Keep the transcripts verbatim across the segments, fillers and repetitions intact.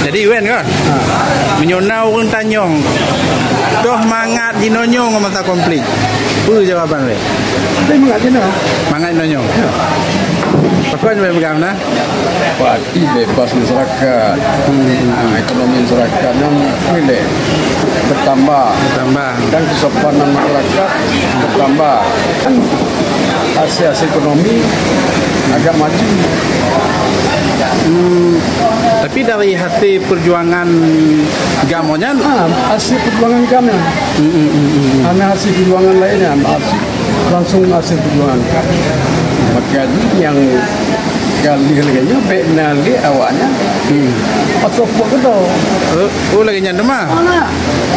Jadi, Wen, kan? Ha. Meunyoe na ureuëng tanyong, toh mangat jinoe nyoe ngon masa konflik. Peue jawaban Wen? Tapi mangat jinoe. Mangat jinoe nyoe. Ya. Pakon Wen peugah na? Berarti bebas masyarakat. Hmm. Ha, ekonomi masyarakat nyan boleh bertambah. Bertambah. Dan kesopanan masyarakat bertambah. Kan hasil-hasil ekonomi agak maju. Hmm, tapi dari hasil perjuangan GAM nyan? Ah, hasil perjuangan GAM nyan. Hmm, hmm, hmm, hmm, hmm. Hana hasil perjuangan lainnya, hasil, langsung hasil perjuangan GAM. Maka nyang galih lagèe nyoe bèk na lé awaknyan. Hmm. Pasal puak keudroe. Oh, oh, lagèe nyan teuma. Mana?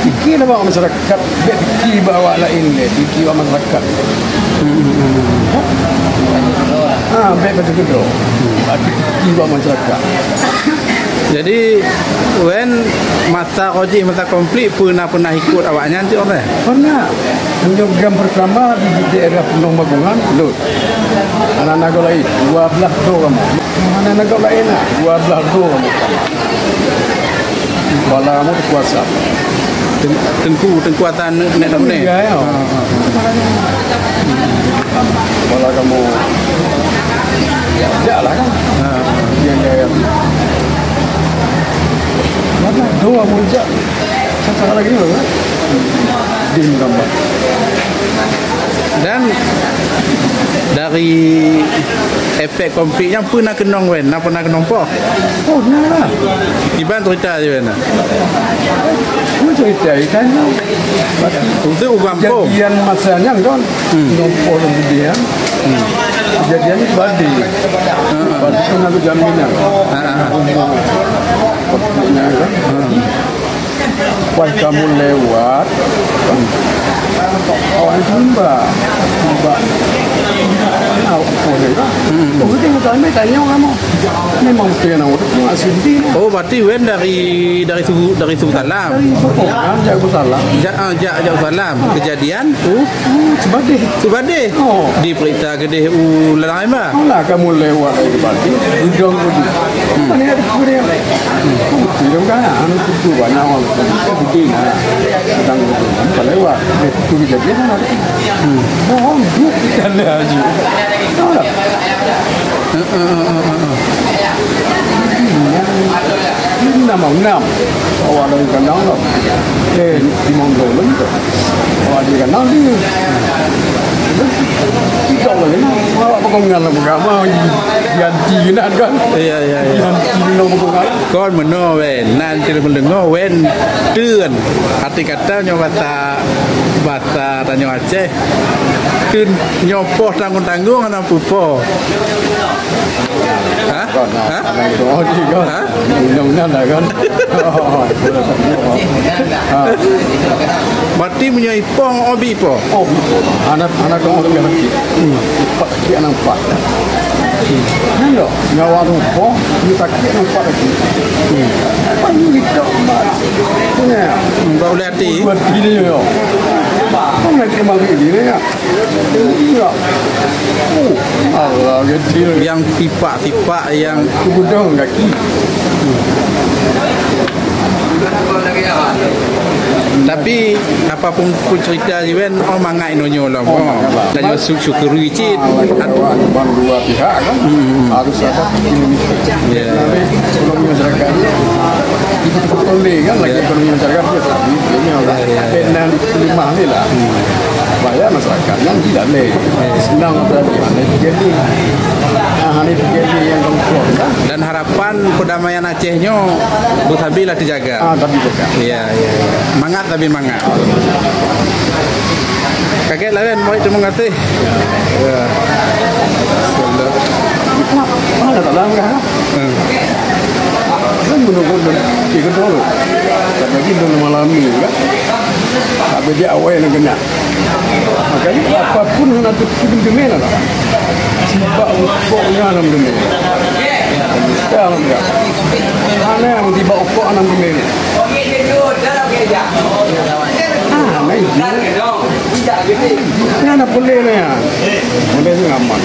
Pikir lah bak masyarakat. Kat bèk pike bak awak laén lé, pike bak masyarakat. Hmm. Ha, bèk bacut keudroe. Tapi pike bak masyarakat. Jadi, Wen, masa kojih, masa konflik, peue na pernah ikut awaknyan cit, Wen? Pernah. Meunyoe GAM pertama di daerah Peunong Bagongan, lôn. Hana na gob laén, dua blaih droe kamoe. Hana na gob laén na, dua blaih droe kamoe. Bala kamoe teukuasa. Teng-, Teungku, Teungku Hasan nèk, nèk, nèk. Ya, ya. Ha, ha. Bala kamoe. Ya, jak lah kan. Ha. Yang, yang, yang. Mana dua kamoe jak. Satu lagi dulu, kan? Di gambar. Dan dari efek konflik nyan peue na keunong, Wen? Na pernah keunong poh? Oh, na lah. Kiban cerita jih, Wen? Apa cerita? Cerita ni. Untuk u gampông. Kejadian masa nyan kan. Hmm. Keunong poh dan kemudian. Hmm. Kejadian ni badai. Ha, ha. Badai kan ada jaminan. Ha, ha. Konfliknya kan. Hmm. Pas kamoe lewat, awaknyan timbak. Timbak. Nah, apa dia? Hmm. Oh, dia kata, "Ambil tanya kamu." Memang betul yang orang tu asli dia. Oh, berarti Wen dari, dari Su-, dari Susalam. Dari Susalam, dari Susalam. Ja-, ah, ja-, ja Susalam. Kejadian tu? Hmm, sebadeh. Sebadeh? Oh. Diperiksa keudeh u Ladang Imba? Alah, kamoe lewat dari Bali, udong tu. Hmm. Mana ada kuda? Hmm. Udong kan, anu kuda banyak orang. Kuda nah, sedang kuda. Bukan lewat. Dia tu kejadian ada. Hmm. Bohong, dia kan dia aja. Tahu tak? Heeh, heeh, heeh, heeh. Ini nama enam. Awak dari kandang lah. Eh, di Monggo lagi tu. Awak di kandang dia. Tidak lagi nah. Awak pekongan lah, pegang. Mau di, dianti kena kan? Iya, iya, iya. Dianti kena pekongan. Kon meunoe, Wen. Nan cit meundeungoe, Wen, teun. Arti kata nyoe bahasa, bahasa tanyoe Aceh. Teun nyoe poh tanggung-tanggung hana pupo. Ha? Kon, ha? Ha? Anak itu, oh, di kon. Ha? Undang-undang dah kan. Oh, ha. Berarti meunyoe ipong, obi po? Oh, anak, anak kamu lebih lagi. Hmm. Empat lagi, anak empat. Kan dah, nyawa rupa, ni sakit, anak empat lagi. Hmm. Apa ni kita, Mak? Punya. Hmm, bak ulèe até. Buat diri, ya. Apa nak kita makan diri, ya? Iya. Oh, Allah kecil. Yang tipak-tipak yang. Kebudang kaki. Tapi, apapun pun cerita jih, Wen, oh, mangat inoe nyoe lom. Oh, mangat lah. Tanyoe su-, syukuri cit. Ah, lagi dua, bang dua pihak kan. Hmm. Harus ada komunikasi. Ya. Tapi sebelum masyarakat ni, itu betul kan, lagi ekonomi masyarakat dia tak. Ini orang. Ya, ya, ya. Dan lima ni lah. Hmm. Supaya masyarakat yang tidak leh. Senang apa lagi, mana tiga ni. Ah, ini tiga ni yang kamu kuat kan. Dan harapan perdamaian Aceh nyoe beusabilah teujaga. Ah, tapi jaga. Iya, iya, iya. Mangat tapi mangat. Kakek lain, baik, terima kasih. Ya. Mana tak tahu kan? Hmm. Kan menunggu dan ikut dulu. Tak bagi dulu malam ni kan. Tak bagi awal nak kena. Makanya apapun hana teupeu teumé lah. Sibak ukok nyan hana teumé. Mesti hana enggak. Hana yang sibak ukok hana teumé. Ah, hana izin. Hana boleh lah ya. Boleh tu aman.